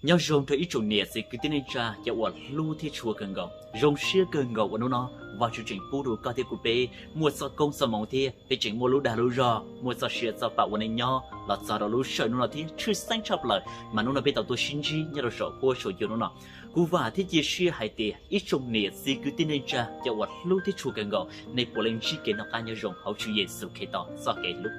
Nyob zoo rau ib tsoom niam txiv kwv tij neej tsa cov uas hlub thiab tshua kawg nkaus. Zoo siab kawg nkaus uas hnub no Vajtswv tseem pub rau koj thiab kuv peb muaj txoj koob txoj hmoov thiab peb tseem muaj lub dag lub zog, muaj txoj sia txoj pam ua neej nyob los txog rau lub sij hawm hnub no thiab tshwj xeeb tshaj plaws mas hnub no peb tau tuaj sib ntsib nyob rau saum huab saum cua hnub no. Kuv vam thiab cia siab hais tias ib tsoom niam txiv kwv tij neej tsa cov uas hlub thiab tshua kawg nkaus, nej puav leej ntsib kev noj qab nyob zoo hauv Tswv Yexus Khetos txoj kev hlub.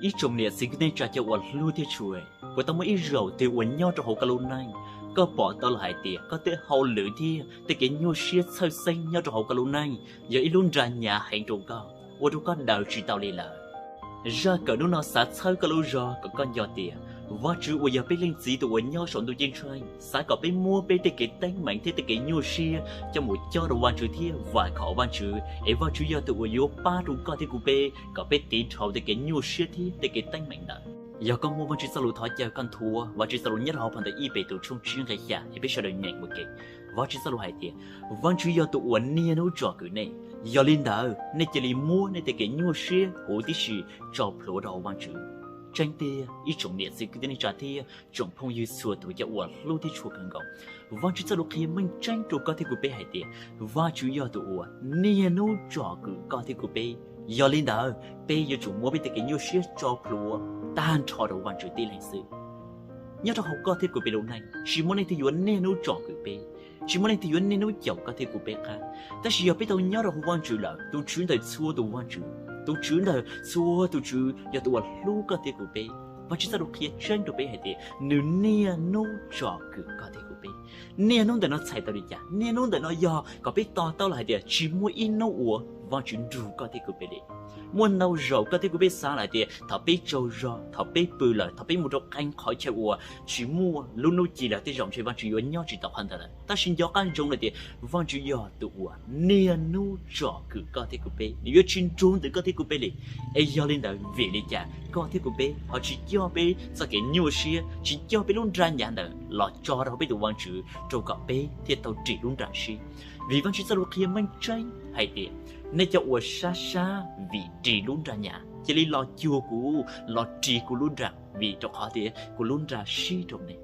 Ib tsoom niam txiv kwv tij neej tsa cov uas hlub thiab tshua, puas tau muaj ib zaug twg uas nyob rau hauv koj lub neej, koj pom tau los hais tias koj tej hauj lwm thiab tej kev nyuaj siab txhawj xeeb nyob rau hauv koj lub neej yog ib lub nra nyav heev rau koj, ua rau koj daws tsis tau li lawm? Zaj kawm hnub no xav txhawb koj lub zog kom koj nco tias Vajtswv uas yog peb Leej Txiv tus uas nyob saum ntuj ceeb tsheej xav kom peb muab peb tej kev teeb meem thiab tej kev nyuaj siab coj mus cob rau Vajtswv thiab vam khom Vajtswv, es Vajtswv yog tus uas yuav pab rau koj thiab kuv peb kom peb tiv dhau tej kev nyuaj siab thiab tej kev teeb meem ntawd. Yog koj muaj Vajtswv txoj lus thov caw koj nthuav Vajtswv txoj lus nyob rau hauv phau ntawv Ib Petus tshooj tsib nqe xya es peb sawv daws nyeem ua ke. Vajtswv txoj lus hais tias, Vajtswv yog tus uas niaj hnub tsom kwm nej, yog li ntawd nej cia li muab nej tej kev nyuaj siab huv tib si tso plhuav rau hauv Vajtswv. Tseeb tiag ib tsoom niam txiv kwv tij neej tsa thiab tsoom phooj ywg txhua tus cov uas hlub thiab tshua kawg nkaus, Vajtswv txoj lus qhia meej tseeb rau koj thiab kuv peb hais tias Vajtswv yog tus uas niaj hnub tsom kwm koj thiab kuv peb. Yog li ntawd peb yuav tsum muab peb tej kev nyuaj siab tso plhuav tag nrho rau Vajtswv tib leeg xwb. Nyob rau hauv koj thiab kuv peb lub neej tsis muaj leej twg yuav niaj hnub tsom kwm peb, tsis muaj leej twg yuav niaj hnub caum koj thiab kuv peb qab. Tab sis yog peb tau nyob rau hauv Vajtswv lawm, tus Tswv ntawm txhua tus Vajtswv, tus Tswv ntawm txhua tus Tswv yog tus uas hlub koj thiab kuv peb. Vajtswv txoj lus qhia tseeb rau peb hais tias nws niaj hnub tsom kwm koj thiab kuv peb. Niaj hnub ntawm no txhais tau li cas? Niaj hnub ntawm no yog kom peb to taub los hais tias tsis muaj ib hnub uas Vajtswv nrug koj thiab kuv peb li. Muaj ntau zaus koj thiab kuv peb xav lawm hais tias thaum peb tsaug zog, thaum peb pw lawm, thaum peb mus rau qee qhov chaw uas tsis muaj lub hnub ci lawm, tej zaum ntshe Vajtswv yuav nyob tsis tau qhov ntawd lawm. Tab sis nco qab ntsoov lawm tias Vajtswv yog tus uas niaj hnub tsom kwm koj thiab kuv peb, nws yuav tsis nrug ntawm koj thiab kuv peb li. Es yog li ntawd vim li cas koj thiab kuv peb ho tsis coj peb txoj kev nyuaj siab, tsis coj peb lub nra nyav ntawd los tso rau peb tus Vajtswv rau kom peb thiaj tau ris lub nra sib? Vim Vajtswv txoj lus qhia meej tseeb hais tias, nej cov uas sab sab vim ris lub nra nyav, cia li los cuag kuv, los ris kuv lub nra, vim rau qhov tias kuv lub nra sib rau nej.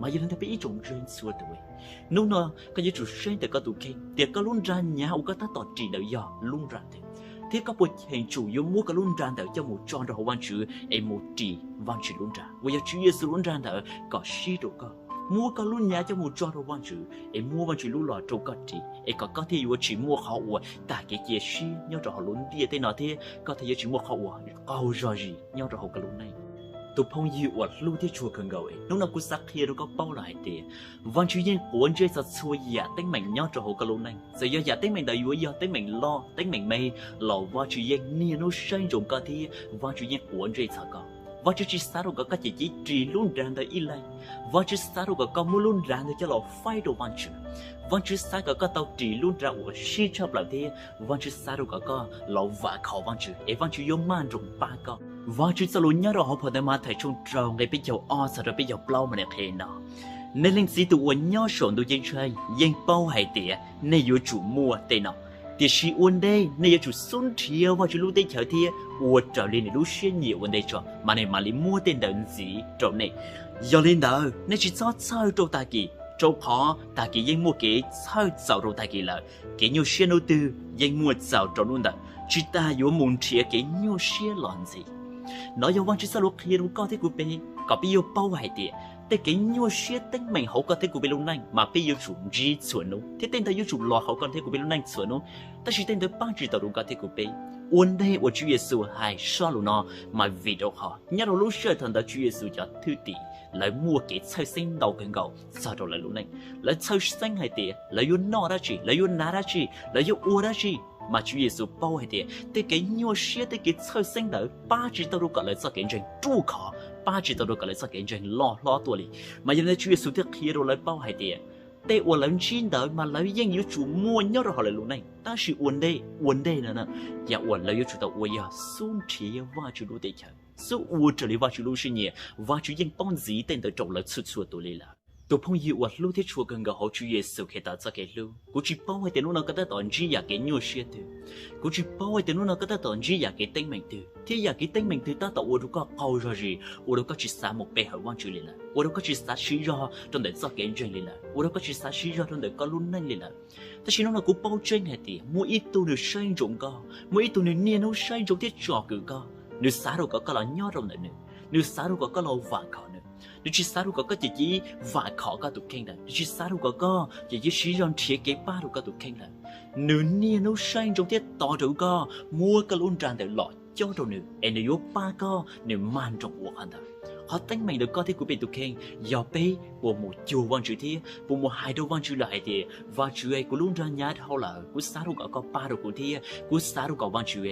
Mas yog li ntawd peb ib tsoom ntseeg txhua tus, hnub no koj yuav tsum saib ntawm koj tus kheej tias koj lub nra nyav uas koj tab tom ris ntawd yog lub nra twg, thiab koj puas cheem tsum yuav muab koj lub nra ntawd coj mus tso rau hauv Vajtswv es mus ris Vajtswv lub nra uas yog Tswv Yexus lub nra ntawd kom sib rau koj. Muab koj lub nyav coj mus tso rau Vajtswv es muab Vajtswv lub los rau koj ris, es kom koj thiaj yuav tsis muaj qhov uas tag kev cia siab nyob rau hauv lub ntiaj teb no thiab koj thiaj yuav tsis muaj qhov uas qaug zog zis nyob rau hauv koj lub neej. Tus phooj ywg uas hlub thiab tshua kawg nkaus, hnub no kuv xav qhia rau koj paub los hais tias Vajtswv yeej quav ntsej txog txhua yam teeb meem nyob rau hauv koj lub neej. Txawm yog yam teeb meem ntawd yuav yog teeb meem loj teeb meem me los Vajtswv yeej niaj hnub saib ntsoov koj thiab Vajtswv yeej quav ntsej txog koj. Vajtswv tsis xav rau kom koj ces cia li ris lub nra ntawd ib leeg. Vajtswv xav rau kom koj muab lub nra ntawd coj los faib rau Vajtswv. Vajtswv xav kom koj tau ris lub nra uas sib tshaj plaws thiab Vajtswv xav rau kom koj los vam khom Vajtswv es Vajtswv yuav maj nroos pab koj. Vajtswv txoj lus nyob rau hauv phau ntawv Mathais tshooj rau nqe peb caug ob txog rau peb caug plaub mas nws qhia li no: Nej Leej Txiv tus uas nyob saum ntuj ceeb tsheej yeej paub hais tias nej yuav tsum muaj tej no, tiam sis ua ntej nej yuav tsum xub nrhiav Vajtswv lub teb chaws thiab ua raws li nws lub siab nyiam ua ntej tso, mas nws mam li muab tej ntawd ntxiv rau nej. Yog li ntawd nej tsis txhob txhawj rau tag kis, rau qhov tag kis yeej muaj kev txhawj txaus rau tag kis lawm. Kev nyuaj siab hnub twg yeej muaj txaus rau hnub ntawd, tsis tas yuav mus nrhiav kev nyuaj siab los ntxiv. Nov yog Vajtswv txoj lus qhia rau koj thiab kuv peb kom peb yuav paub hais tias tej kev nyuaj siab teeb meem hauv koj thiab kuv peb lub neej mas peb yuav tsum ntsib txhua hnub, thiab tej ntawd yuav tsum los hauv koj thiab kuv peb lub neej txhua hnub, tab sis tej ntawd pab tsis tau rau koj thiab kuv peb. Ua ntej uas Tswv Yexus hais zaj lus no mas vim rau qhov nyob rau lub sij hawm thaum ntawd Tswv Yexus cov thwj tim lawv muaj kev txhawj xeeb ntau kawg nkaus txog rau lawv lub neej. Lawv txhawj xeeb hais tias lawv yuav noj dab tsi, lawv yuav hnav dab tsi, lawv yuav ua dab tsi, mas Tswv Yexus paub hais tias tej kev nyuaj siab tej kev txhawj xeeb ntawd pab tsis tau rau kom lawv txoj kev ntseeg ruaj khov, pab tsis tau rau kom lawv txoj kev ntseeg loj hlob tuaj li. Mas yog li ntawd Tswv Yexus thiaj qhia rau lawv paub hais tias tej uas lawv ntsib ntawd mas lawv yeej yuav tsum muaj nyob rau hauv lawv lub neej, tab sis ua ntej, ua ntej no yam uas lawv yuav tsum tau ua yog xub nrhiav Vajtswv lub teb chaws, xub ua raws li Vajtswv lub siab nyiam, Vajtswv yeej paub ntxiv tej ntawd rau lawv txhua txhua tus li lawm. Tus phooj ywg uas hlub thiab tshua kawg nkaus hauv Tswv Yexus Khetos txoj kev hlub, kuv tsis paub hais tias hnub no koj tab tom ntsib yam kev nyuaj siab twg. Kuv tsis paub hais tias hnub no koj tab tom ntsib yam kev teeb meem twg thiab yam kev teeb meem twg tab tom ua rau koj qaug zog zis, ua rau koj tsis xav mus pe hawm Vajtswv li lawm, ua rau koj tsis xav siv zog rau ntawm txoj kev ntseeg li lawm, ua rau koj tsis xav siv zog rau ntawm koj lub neej li lawm. Tab sis hnub no kuv paub tseeb hais tias muaj ib tug nws saib ntsoov koj, muaj ib tug nws niaj hnub saib ntsoov thiab tsom kwm koj, nws xav rau kom koj los nyob rau ntawm nws, nws xav rau kom koj los vam khom nws. Nws tsis xav rau kom koj ces cia li vam khom koj tus kheej lawm, nws tsis xav rau kom koj ces cia li siv zog nrhiav kev pab rau koj tus kheej lawm. Nws niaj hnub saib ntsoov thiab tos rau koj muab koj lub nra ntawm los cob rau nws es nws yuav pab koj, nws mag nroos ua qhov ntawd. Qhov teeb meem ntawm koj thiab kuv peb tus kheej yog peb puas mus cuag Vajtswv thiab puas mus hais rau Vajtswv lawm hais tias, Vajtswv, kuv lub nra hnyav dhau lawm, kuv xav rau kom koj pab rau kuv thiab kuv xav rau kom Vajtswv,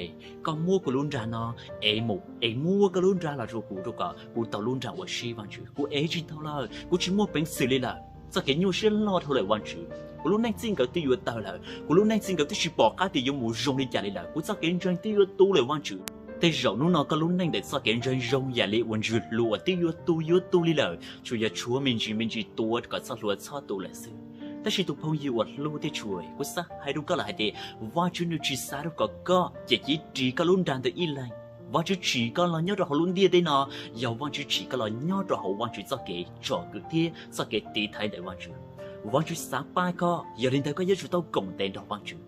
koj muab kuv lub nra no es mus es muab koj lub nra los rau kuv, rau kom kuv tau lub nra uas sib Vajtswv. Kuv ev tsis tau lawm, kuv tsis muaj peev xwm li lawm, txoj kev nyuaj siab loj dhau lawm Vajtswv. Kuv lub neej txij nkawm twb yuav tawg lawm, kuv lub neej txij nkawm twb tsis pom qab tias yuav mus zoo li cas li lawm, kuv txoj kev ntseeg twb yuav tu lawm Vajtswv. Tej zaum hnub no koj lub neej ntawm txoj kev ntseeg zoo yam li uas ntsws hlua uas twb yuav tu yuav tu li lawm, tsuas yog tshuav me ntsis me ntsis tuav kom txoj hlua txhob tu lawm xwb. Tab sis tus phooj ywg uas hlub thiab tshua, kuv xav hais rau koj lawm hais tias, Vajtswv nws tsis xav rau kom koj ces cia li ris koj lub nra ntawm ib leeg. Vajtswv tsim koj los nyob rau hauv lub ntiaj teb no yog Vajtswv tsim koj los nyob rau hauv Vajtswv txoj kev tsom kwm thiab txoj kev tiv thaiv ntawm Vajtswv. Vajtswv xav pab koj, yog li ntawd koj yuav tsum tau koom tes nrog Vajtswv.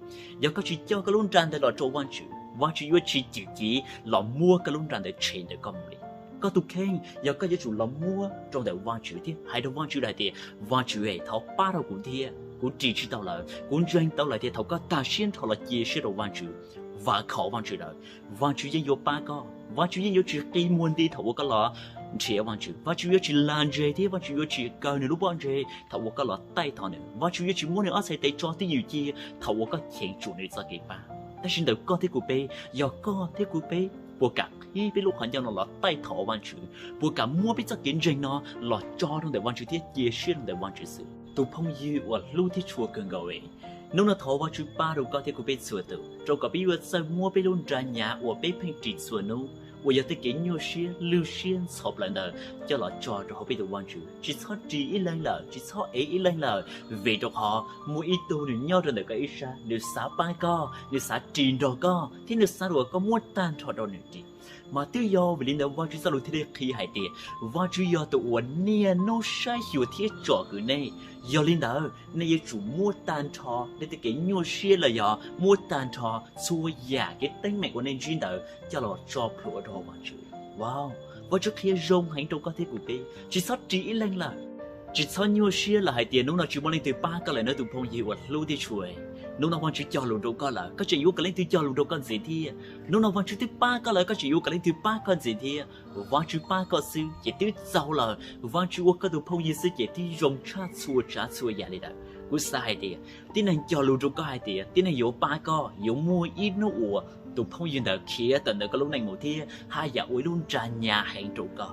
Yog koj tsis coj koj lub nra ntawd los rau Vajtswv, Vajtswv yuav tsis cim civ los muab koj lub nra ntawd tshem ntawm koj mus li. Koj tus kheej yog koj yuav tsum los muab rau ntawm Vajtswv thiab hais rau Vajtswv lawm hais tias, Vajtswv, thov pab rau kuv thiab, kuv ris tsis tau lawm, kuv ntseeg tau lawm tias thaum koj tag siab nrho los cia siab rau Vajtswv, vam khom Vajtswv lawm, Vajtswv yeej yuav pab koj. Vajtswv yeej yuav tsis qi muag nti thaum uas koj los nrhiav Vajtswv. Vajtswv yuav tsis lag ntseg thiab Vajtswv yuav tsis kaw nws lub pob ntseg thaum uas koj los taij thov nws. Vajtswv yuav tsis muab nws ob txhais tes tso twj ywm cia thaum uas koj cheem tsum nws txoj kev pab. Tab sis ntawm koj thiab kuv peb, yog koj thiab kuv peb puas kam qhib peb lub qhov ncauj no los taij thov Vajtswv, puas kam muab peb txoj kev ntseeg no los tso rau ntawm Vajtswv thiab cia siab rau ntawm Vajtswv xwb? Tus phooj ywg uas hlub thiab tshua kawg nkaus, hnub no thov Vajtswv pab rau koj thiab kuv peb txhua tus, rau kom peb yuav txawj muab peb lub nra hnyav uas peb pheej ris txhua hnub, uas yog tej kev nyuaj siab lwj siab ntxhov plaws ntawd coj los tso rau hauv peb tus Vajtswv. Tsis txhob ris ib leeg lawm, tsis txhob ev ib leeg lawm, vim rau qhov muaj ib tug nws nyob rau ntawm koj ib sab, nws xav pab koj, nws xav ris nrog koj thiab nws xav rau kom koj muab tag nrho rau nws ris. Mas twb yog vim li ntawd Vajtswv txoj lus thiaj li qhia hais tias, Vajtswv yog tus uas niaj hnub saib xyuas thiab tsom kwm nej. Yog li ntawd nej yuav tsum muab tag nrho nej tej kev nyuaj siab los yog muab tag nrho txhua yam kev teeb meem uas nej ntsib ntawd coj los tso plhuav rau hauv Vajtswv. Vajtswv qhia zoo heev rau koj thiab kuv peb, tsis txhob ris ib leeg lawm. Tsis txhob nyuaj siab lawm hais tias hnub no tsis muaj leej twg pab koj lawm nawb tus phooj ywg uas hlub thiab tshua. Hnub no Vajtswv cog lus rau koj lawm, koj tseem yuav kom leej twg cog lus rau koj ntxiv thiab? Hnub no Vajtswv twb pab koj lawm, koj tseem yuav kom leej twg pab koj ntxiv thiab? Vajtswv pab koj xwb ces twb txaus lawm, Vajtswv ua koj tus phooj ywg xwb ces twb zoo tshaj txhua tsav txhua yam li lawm. Kuv xav hais tias tib neeg cog lus rau koj hais tias tib neeg yuav pab koj, yuav muaj ib hnub uas tus phooj ywg ntawd khiav tawm ntawm koj lub neej mus thiab haj yam ua ib lub nra hnyav heev rau koj.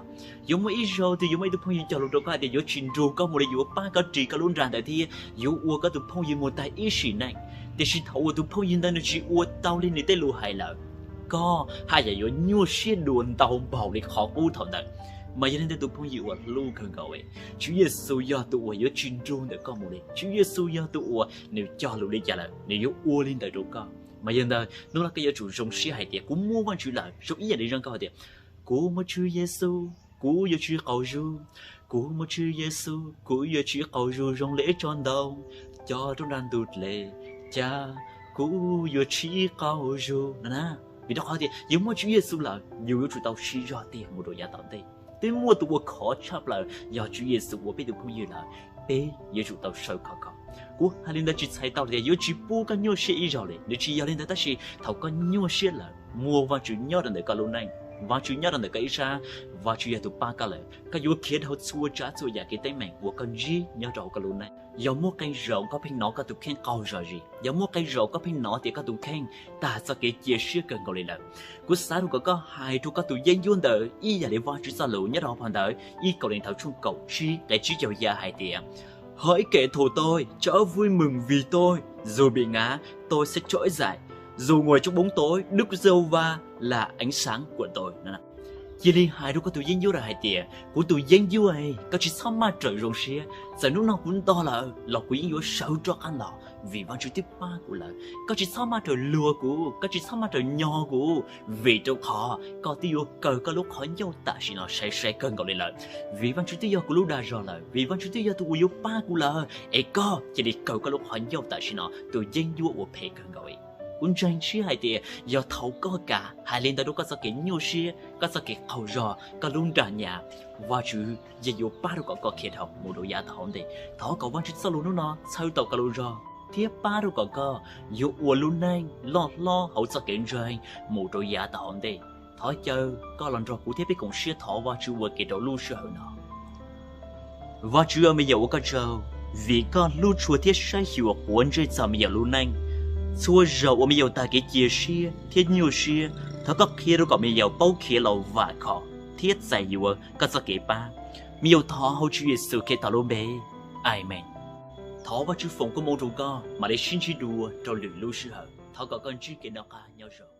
Yuav muaj ib zaug twg yuav muaj ib tug phooj ywg cog lus rau koj hais tias yuav tsis nrug koj mus li, yuav pab koj ris koj lub nra ntawd thiab yuav ua koj tus phooj ywg mus tag ib sim neej. Tiam sis thaum uas tus phooj ywg ntawd nws tsis ua tau li nws tej lus hais lawm, koj haj yam yuav nyuaj siab dua ntau npaum li qhov qub thaum ntawd. Mas yog li ntawd tus phooj ywg uas hlub kawg nkaus, Tswv Yexus yog tus uas yuav tsis nrug ntawm koj mus li. Tswv Yexus yog tus uas nws cog lus li cas lawm nws yuav ua li ntawd rau koj. Mas yog li ntawd hnub no koj yuav tsum zoo siab hais tias kuv muaj Vajtswv lawm, zoo ib yam li zaj nkauj hais tias, kuv muaj Tswv Yexus, kuv yuav tsis qaug zog. Kuv muaj Tswv Yexus, kuv yuav tsis qaug zog zoo li ib tsob ntoo cog rau nram ntug dlej, cas kuv yuav tsis qaug zog no na. Vim rau qhov tias yus muaj Tswv Yexus lawm, yus yuav tsum tau siv zog tiag mus rau yav tom ntej. Twb muaj tus uas khov tshaj plaws yog Tswv Yexus ua peb tus phooj ywg lawm, peb yuav tsum tau sawv khov kho. Kuv hais li ntawd tsis txhais tau tias yuav tsis pub koj nyuaj siab ib zaug li, nws tsis yog li ntawd, tab sis thaum koj nyuaj siab lawm muaj Vajtswv nyob rau ntawm koj lub neej, Vajtswv nyob rau ntawm koj ib sab, Vajtswv yog tus pab koj lawm, koj yuav khiav dhau txhua tsav txhua yam kev teeb meem uas koj ntsib nyob rau hauv koj lub neej. Yog muaj qee zaus koj pheej hnov koj tus kheej qaug zog zis, yog muaj qee zaus koj pheej hnov tias koj tus kheej tag txoj kev cia siab kawg nkaus li lawm, kuv xav rau kom koj hais rau koj tus yeeb ncuab ntawd ib yam li Vajtswv txoj lus nyob rau hauv phau ntawv ib Kauleethaus tshooj kaum tsib nqe tsib caug xya hais tias, Hỡi kẻ thù tôi, chớ vui mừng vì tôi, dù bị ngã, tôi sẽ trỗi dậy, dù ngồi trong bóng tối, Đức Giê-hô-va là ánh sáng của tôi. Cia li hais rau koj tus yeeb ncuab lawm hais tias, kuv tus yeeb ncuab, koj tsis txhob maj rawm zoo siab. Txawm hnub no kuv ntog lawm los kuv yeej yuav sawv rov qab los, vim Vajtswv twb pab kuv lawm. Koj tsis txhob maj rawm luag kuv, koj tsis txhob maj rawm nyog kuv, vim rau qhov koj twb yuav kaw koj lub qhov ncauj tam sim no sai sai kawg nkaus li lawm. Vim Vajtswv twb yog kuv lub dag zog lawm, vim Vajtswv twb yog tus uas yuav pab kuv lawm, es koj cia li kaw koj lub qhov ncauj tam sim no, tus yeeb ncuab uas phem kawg nkaus. Kuv ntseeg siab hais tias yog thaum koj kam hais li ntawd rau koj txoj kev nyuaj siab, koj txoj kev qaug zog, koj lub nra nyas, Vajtswv yeej yuav pab rau kom koj khiav dhau mus rau yav tom hauv ntej. Thov kom Vajtswv txoj lus hnub no txhawb tau koj lub zog thiab pab rau kom koj yuav ua lub neej loj hlob hauv txoj kev ntseeg mus rau yav tom hauv ntej. Thov caw koj los nrog kuv thiab peb koom siab thov Vajtswv ua ke rau lub sij hawm no. Vajtswv, me nyuam ua koj tsaug, vim koj hlub tshua thiab saib xyuas quav ntsej txog me nyuam lub neej. Txhua zaus uas me nyuam tag kev cia siab thiab nyuaj siab, thov koj qhia rau kom me nyuam paub khiav los vam khom thiab txais yuav koj txoj kev pab. Me nyuam thov hauv Tswv Yexus Khetos lub npe, Amees. Thov Vajtswv foom koob hmoov rau koj, mam li sib ntsib dua rau lwm lub sij hawm. Thov kom koj ntsib kev noj qab nyob zoo.